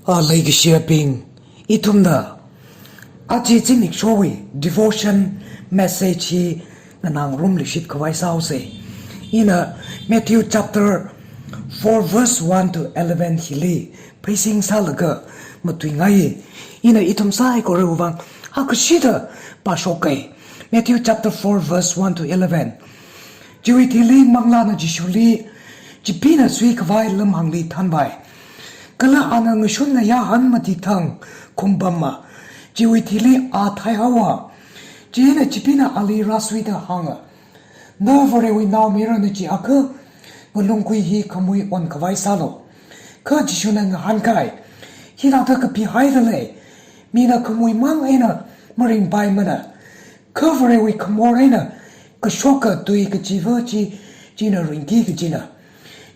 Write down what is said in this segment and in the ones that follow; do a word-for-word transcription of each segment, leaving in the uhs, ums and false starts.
A, leikashiyabing, ithumna aja zimikshowui devotion message hi nganāngarumluishit khavai sāhaosa. Ina Matthew chapter four verse one to eleven hili pheisin sālaga matuingai. Ina ithum saikorawui vang akashida pāshokai. Matthew chapter four verse one to eleven. Chiwui thili manglāna Jishuli Chipina suikhavai lamhāngli thanvai. Kala ana ngashun ngayā han matithang khumpama. Chiwui thili a thaihaowa. Chieina Chipina ali rāsuida hānga, "Na Varewui Naomayara na chiakha, ngalungkui hi khamui onkhavai sālu." Kha Jishuna ngahānkai, "Hithāda kapihaida lei, mina khamui mang eina maringpaimana, kha Varewui khamor eina kashoka tui kachiva chi, china ringki kajina."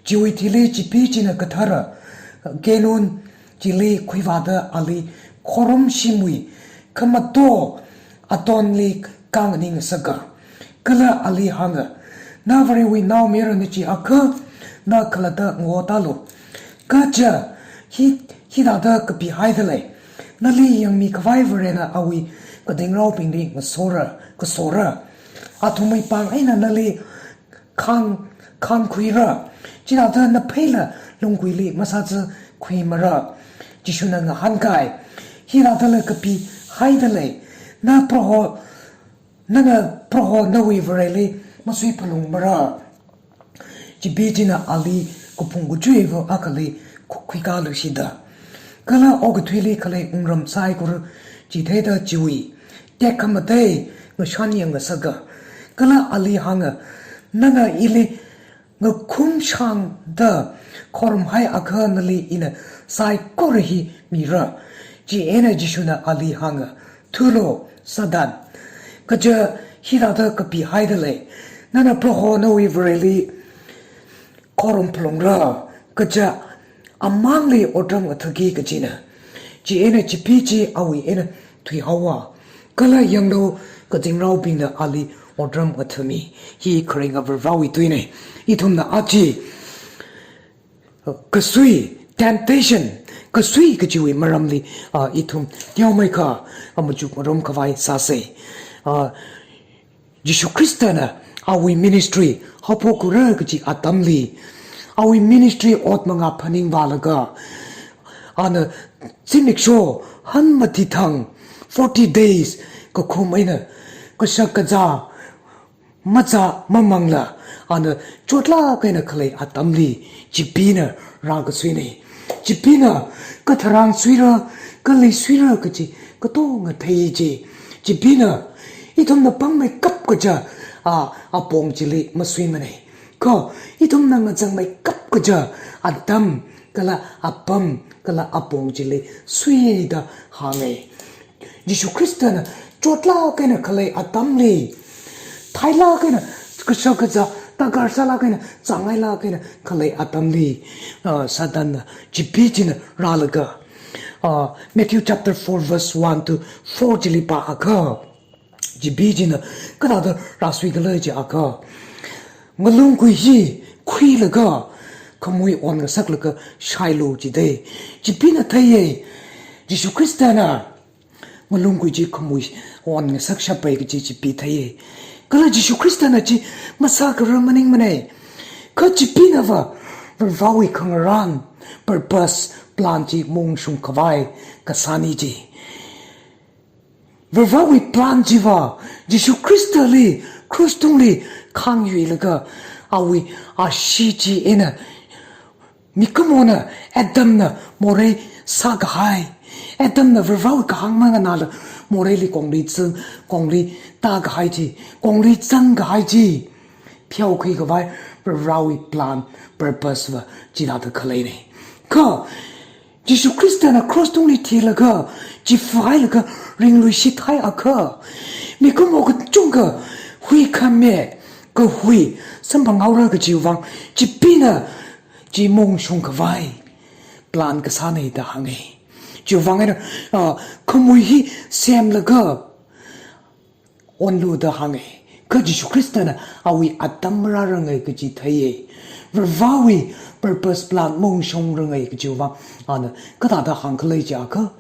Chiwui thili Chipi china kathara keinun chili khuivāda ali khorumshimwui khamato atonli kānganingngasaka. Kala ali hānga, "Na Varewui Naomayara na chiakha, na khalatta ngaotālu. Kaja hi, hithāda kapihaida lei, nali yangmikhavai Varena awui katingraobingli ngasora, kasora. Athumwui pāng eina nali khāng, khāngkhuira. Chithāda na pheila lungkuili masāzakhuimara." Jishuna ngahānkai, "Hithādala kapihaida lei, na Proho, nana Proho nawui Vareli masuiphalungmara." Chipi china ali kaphung kachuiva akhali khu-, khuikāluishida. Kala okathuili khalei wungram saikora chitheida chiwui tekhamatei ngashan yangngasaka. Kala ali hānga, "Nana ili ngakhumshangda khorumhaiakha nali ina saikora hi mira." Chieina Jishuna ali hānga, "Thulu, Satan. Kaja hithāda kapihaida lei, nana Proho nawui Vareli khorumphalungra, kaja amangli otram ngathaki kajina." Chieina Chipi chi awui eina thuihaowa. Kala yanglu, katingraobingna ali otram ngathami. Hi kharinga Varewui tuina. Ithumna aja kasui, temptation, kasui kachiwui maramli, a, ithum teomeikha, a, machukngarum khavai sāsa. A, Jishu Khristana awui ministry haophokra kaji atamli, awui ministry ot mangā phaningvālaga, ana zimiksho han matithang forty days kakhum eina kashak kazā mazā mamangla, ana chotlāk eina khalei atamli Chipina rākasuina. Chipina katharang suira, kali suira kaji katonga thei chi. Chipina ithumna pāngmeikap kaja, a, apong chili masuimana. Kha ithumna ngazangmeikap kaja atam kala apam kala apong chili suida hānga. Jishu Khristana chotlāk eina khalei atamli, thailāk eina kashak kazā, darkar sālāk eina, chāngailāk eina khalei atamli, a, Satanna Chipi china rālaga, a, Matthew chapter four verse one to four chili pāakha, Chipi china kathāda rāsuikhala chiakha, ngalungkui hi khuilaga khamui onngasaklaga shailu jida. Chipina theiya, Jishu Khristana ngalungkui chi khamui onngasakshappai kaji Chipi theiya. Kala Jishu Khristana chi masākharar maningmana. Kha Chipinava Varewui khangarān, purpose, plan chi maungshung khavai kasāna chi. Varewui plan chiva Jishu Khristali cross tungli khangyuilaga awui ashee chi eina mikumona, Adamna morei sākahai, Adamna Varewui kahāng manganāla moreili kongli zang, kongli tākahai chi, kongli zangkahai chi pheokhui khavai Varewui plan, purpose va chithāda khaleina. Kha Jishu Khristana cross tungli thilaga, chifailaga ringluishithaiakha, mikumo kachungkha huikhami kahui samphanghaora kajiwui vang, Chipina chi maungshung khavai plan kasāna da hānga. Chiwui vang eina, ah, khamui hi semlaga onlu da hānga. Kha Jishu Khristana awui atam marāranga kaji theiya. Varivarawui purpose plan maungshongranga kajiwui vang ana kathāda hāngkhala jiakha,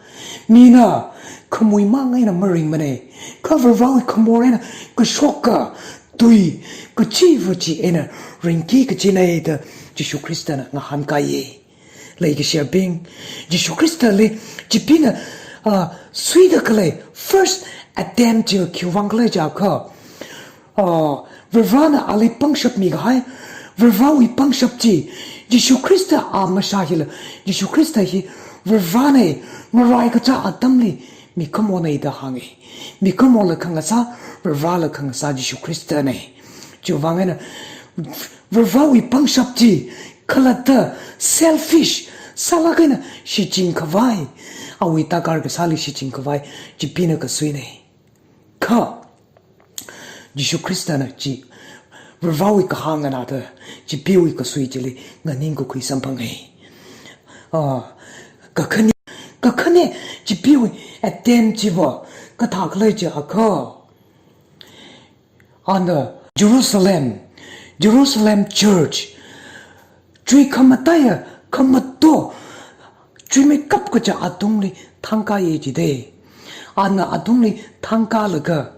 mina khamui mang eina maringmana, kha Varivarawui khamor eina kashoka tui kachiva chi eina ringki kajina da Jishu Khristana ngahānkaiya. Leikashiyabing, Jishu Khristali Chipeena, ah, suida khalei first attempt chi khiwui vang khala jiakha, ah, Varivarana ali pangshap mikahai, Varivarawui pangshap chi, Jishu Khrista a mashā hila, Jishu Khrista hi Varivarana, ngarai kachā atamli mikumona da hānga. Mikumola khangasā, Varivarala khangasā Jishu Khristana. Chiwui vang eina Varivarawui pangshap chi khalatta selfish sālāk eina shichin khavai, awui darkar kasāli shichin khavai Chipeena kasuina. Kha Jishu Khristana chi Varivarawui kahāng nganāda Chipeewui kasui chili nganingkakhui samphanga. Ah, kakhane, kakhane Chipeewui attempt chiva kathā khala jiakha, ana Jerusalem, Jerusalem church, chui khamataiya khamato, chuimeikap kachā atungli thangkāya jida. Ana atungli thangkālaga,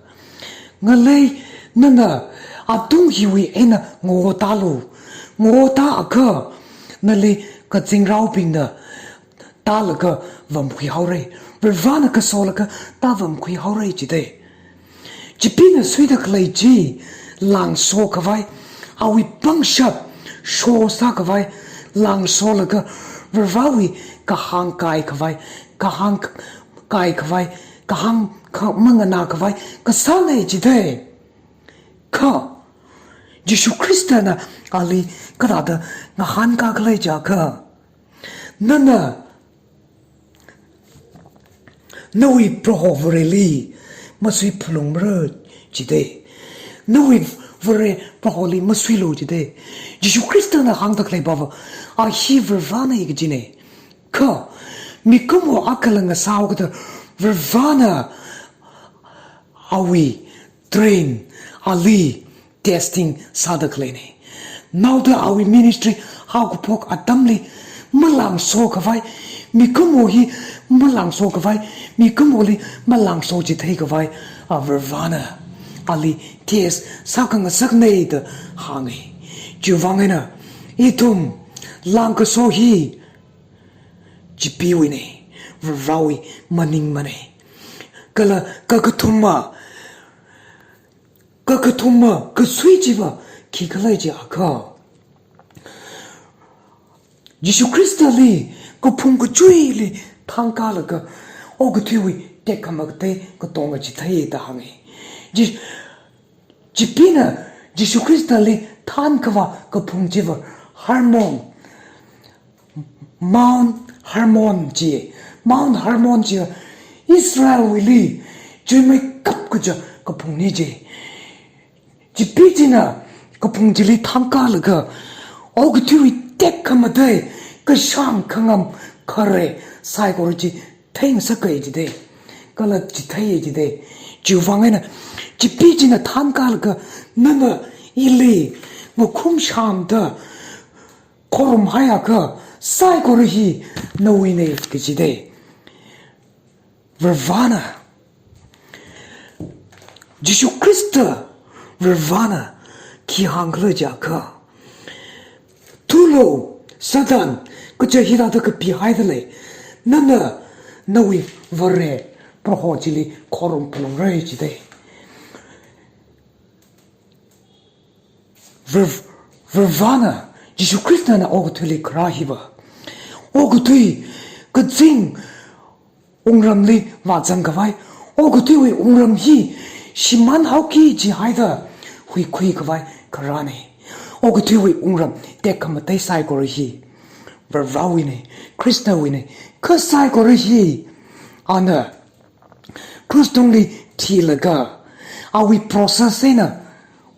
ngalei nana atung hiwui eina ngaotālu, ngaotāakha nali kazingraobingna tālaga vamkhui haora, Varivarana kasolaga tāvamkhui haora jida. Chipeena suida khalei chi langso khavai, awui pangshap sho sākhavai, langsolaga Varivarawui kahāng kai khavai, kahāng kai khavai, kahāng kha manganā khavai kasāna jida. Kha Jishu Khristana ali kathāda ngahānkā khala jiakha, nana nawui Proho Vareli masui phalungra jida. Nawui Vare Proholi masuilu jida. Jishu Khristana hāngda khalei pava, a hi Varivarana kajina. Kha mikumo akhala ngasāhaokida Varivarana awui train ali testing sāda khaleina. Naoda awui ministry haokaphok atamli malangso khavai, mikumo hi malangso khavai, mikumoli malangso chithei khavai, a Varivarana ali test sākhangasakna da hānga. Chiwui vang eina ithum langkaso hi Chipeewuina, Varivarawui maningmana. Kala kakathuma, kakathuma kasui chiva khikhala jiakha, Jishu Khristali kaphung kachuili thangkālaga okathuiwui tekhamatei katonga chithei da hānga. Ji-, Chipeena Jishu Khristali thankhavā kaphung chiva Hermon, Mount Hermon chi, Mount Hermon chi Israelwuili chuimeikap kachā kaphungna ji. Chipee china kaphung chili thangkālaga okathuiwui tekhamatei, kashāng khangam khare saikora chi theingasaka jida. Kala chitheiya jida. Chiwui vang eina Chipee china thangkālaga nana ili ngakhum shāmda khorumhaiakha saikora hi nawuina kajida. Varivarana, Jishu Khrista Varivarana khi hāngkhala jiakha, thulu, Satan, kaja hithāda kapihaida lei, nana nawui Vare Proho chili khorum phalungra jida. Var-, Varivarana, Jishu Khristana okathuili kharā hiva, okathui kazing wungramli vāzang khavai, okathuiwui wungram hi shimānhaoki jihaida huikhui khavai kharāna. Okathuiwui wungram tekhamatei saikora hi Varivarawuina, Khristawuina, kha saikora hi ana krush tungli thilaga awui process eina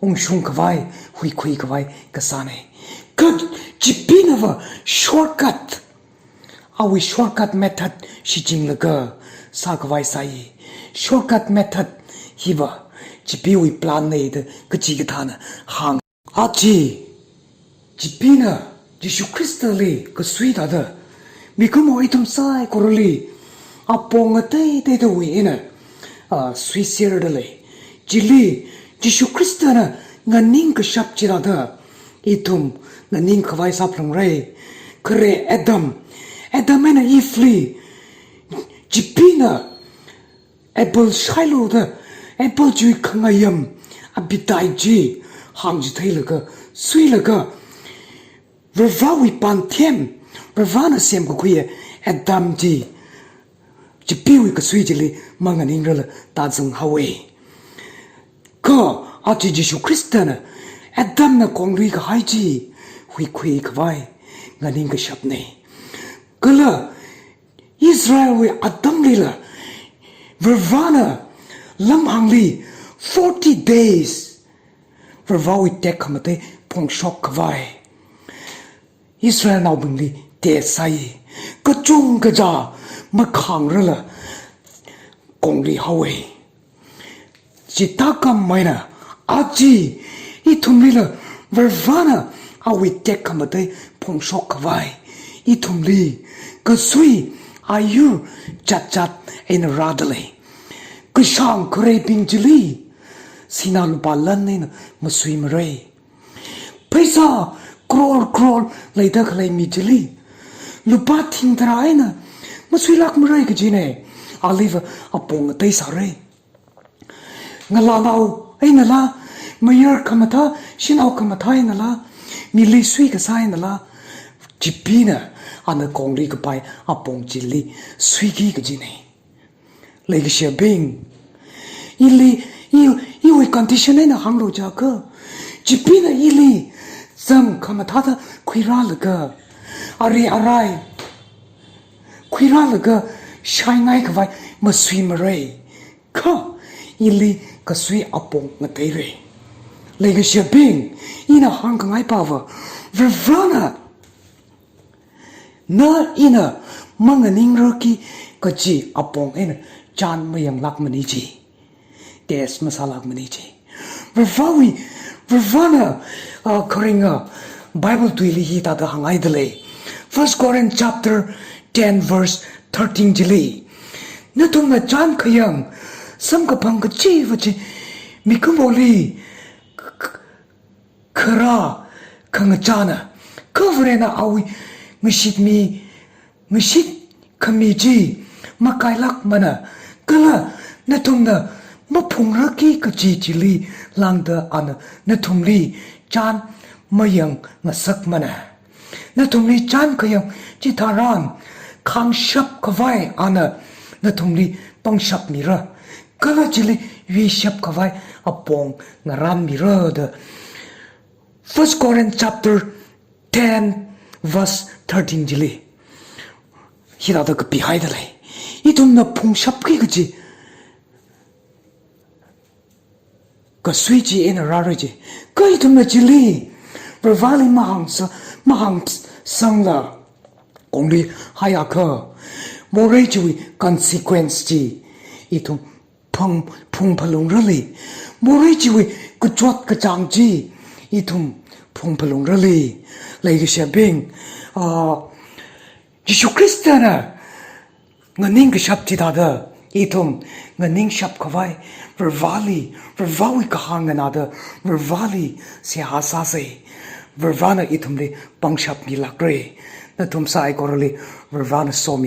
ungshung khavai, huikhui khavai kasāna. Kha Chipeena va shortcut, awui shortcut method shichinlaga sākhavai sāi. Shortcut method hiva Chipeewui planna da kachikathāna hāng. Aja Chibingna Jishu Khristali kasui thāda, mikumo ithum saikorali apong ateiteidawui eina, ah, suiserda lei. Chili Jishu Khristana nganingkashap chithāda ithum nganingkhavai sāphalungra. Khare Adam, Adam eina Eve li chibingna apple shailu da, apple chiwui khangayam abitai chi hāngchitheilaga, suilaga, Varivarāwui pānthem, Varivarāna semkakhuiya Adam chi, chibingwui kasui chili manganingrarla tāzanghaowa. Kha aja Jishu Khristana Adamna konglui kahai chi huikhuikhavai nganingkashapna. Kala Israelwui atamlila Varivarāna lamhāngli forty days Varivarāwui tekhamatei phongshokkhavai Israelnaobingli test sāi, kachungkha chi makhāngrarla konglui haowa. Chithākhameina aja ithumlila Varivarāna awui tekhamatei phongshokkhavai ithumli kasui ayur chatzat eina rādalei. Kashāng khareibing chili sinā lupā lan eina masuimara. Pheisā crore crore leida khalei mi chili lupā thingtharā eina masuilākmara kajina. Aliva apong atei sāra. Ngalānao einala, mayar khamathā, shanao khamathā einala, mili suikasā einala, chibingna ana konglui kapai apong chili suiki kajina. Leikashiyabing, ili, i, iwui condition eina hānglu jiakha, chibingna ili zam khamathāda khuirālaga, ari arai khuirālaga shaingaikhavai masuimara. Kha ili kasui apong ngateira. Leikashiyabing, ina hāngkhangai pava, Varivarāna na ina manganingrarki kaji apong eina chān mayanglākmana ji. Test masālākmana ji. Varivarāwui, Varivarāna, ah, kharinga Bible tuili hithāda hānghaidalei. First Corinth chapter ten verse thirteen chili, nathumna chān khayang samkaphang kachiva chi mikumoli kharā khangachāna, kha Varena awui ngashitmi, ngashitkhami chi makailākmana, kala nathumna maphungrarki kaji chili lāngda ana nathumli chān mayangngasakmana. Nathumli chān khayang chitharan khāngshapkhavai ana nathumli pangshapmira, kala chili yuishapkhavai apong ngarānmira da First Corinth chapter ten verse thirteen chili hithāda kapihaidalei. Ithumna phungshapki kaji kasui chi eina rāra ji. Kha ithumna chili Varivarāli mahāngsa, mahāngsangla konglui haiakha, morei chiwui consequence chi ithum phung, phungphalungrarlei. Morei chiwui kachot kachāng chi ithum phungphalungrarlei. Leikashiyabing, ah, Jishu Khristana nganingkashap chithāda ithum nganingshapkhavai, Varivarāli, Varivarāwui kahāng nganāda Varivarāli seihā sāsa. Varivarāna ithumli pangshapmilākra. Nathum saikorali Varivarāna somi